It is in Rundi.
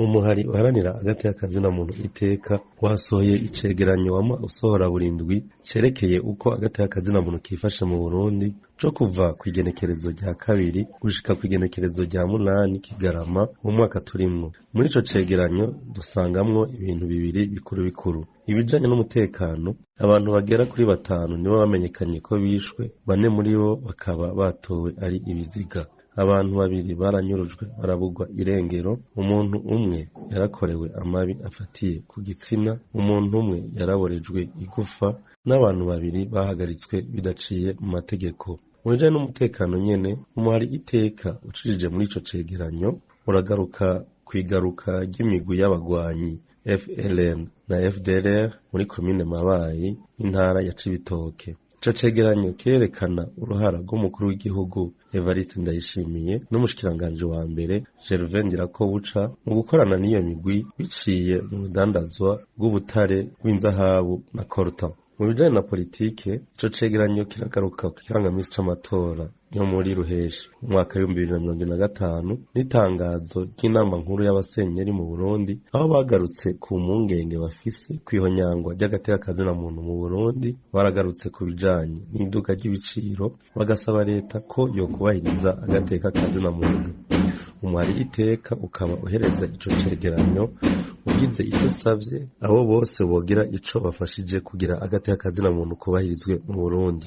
Umuhari uharanira agateka kazina muntu Iteka wasohoye icegeranyo wama usohora burindwi cerekeye uko agateka kazina muntu kifashe mu Burundi co kuva kw'igenekerezo rya 2 gushika kw'igenekerezo rya 8 Kigarama mu mwaka turimwo. Muri ico cegeranyo dusangamwo ibintu bibiri bikuru bikuru. Ibijanye n'umutekano, abantu bagera kuri 5 nibo bamenyekanye ko bishwe, 4 muri bo bakaba batowe ari ibiziga. Abantu 2 baranyurujwe barabugwa irengero, umuntu umwe yarakorewe amabi afatiye ku gitsina, umuntu umwe yaraborejwe igufa, n'abantu 2 bahagaritswe bidaciye mu mategeko. Mu bijanye n'umutekano nyene, umuhari Iteka ucishije muri ico cegeranyo uragaruka kw'igaruka ry'imigwi y'abagwanyi FLN na FDLR muri komine Mabayi, intara ya Cibitoke. Ico cegeranyo kirerekana uruhara rw'umukuru w'igihugu Evariste Ndayishimiye n'umushikiranganji wa mbere Gervais Ndirakobuca mu gukorana n'iyo migwi biciye mu rudandazwa rw'ubutare rw'inzahabu na coltan. Mu bijanye na politike, ico cegeranyo kiragaruka ku kirangamisi c'amatora yo muri Ruheshi mu mwaka w'2025 n'itangazo ry'inama nkuru y'abasenyeri mu Burundi, aho bagarutse ku mpungenge bafise kw'ihonyangwa ry'agateka kazina muntu mu Burundi. Baragarutse ku bijanye n'iduka ry'ibiciro, bagasaba leta ko yokubahiriza agateka kazina muntu. Umuhari Iteka ukaba uhereza ico cegeranyo ugize ico usavye abo bose bogira ico bafashije kugira agateka kazina muntu kubahirizwe mu Burundi.